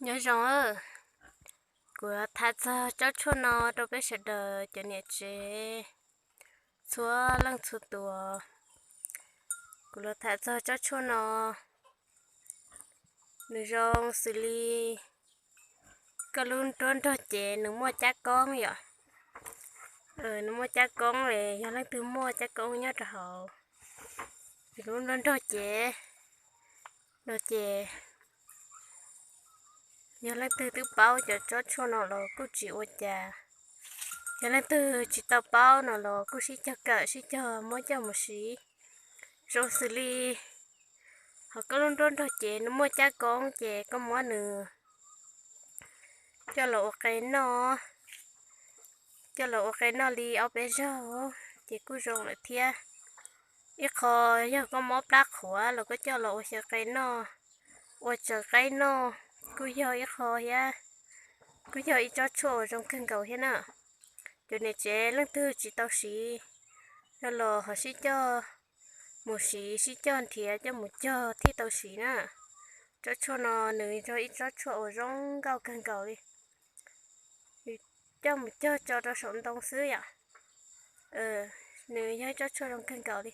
Nyob zoo, kuv tham txog tsob tshuaj no rau peb sawv daws cov niam tsev txhua leej txhua tus. Kuv los tham txog tsob tshuaj no, nws zoo xws li koj lub nruab nrog cev nws muaj cab koob yom. Nws muaj cab koob, yog leej twg muaj cab koob nyob rau hauv lub nruab nrog cev no ces yog leej twg twb paub cov tsob tshuaj no los kuj tsis ua cas. Yog leej twg tsis tau paub no los kuj sib cog kawm sib cog muab coj mus siv. Zoo xws li ho koj lub nruab nrog cev nws muaj cab koob ces koj muab nws coj los ua qe noj, coj los ua qe noj li ob peb zaug ces kuj zoo lawm thiab. Ib qho yog koj mob plab qhuav los koj coj los ua xyaw qe noj, ua tsaws qaib noj, kuj yog ib qho thiab, kuj yog ib tsob tshuaj uas zoo kawg nkaus thiab na. Cov niam tsev leej twg tsis tau siv no los ho sib coj mus siv, sib coj nrhiav coj mus cog thiaj tau siv na. Tsob tshuaj no nws yog ib tsob tshuaj uas zoo nkauj kawg nkaus li. Coj mus cog tso rau saum ntoo xwb yom. Nws yog ib tsob tshuaj zoo kawg nkaus li.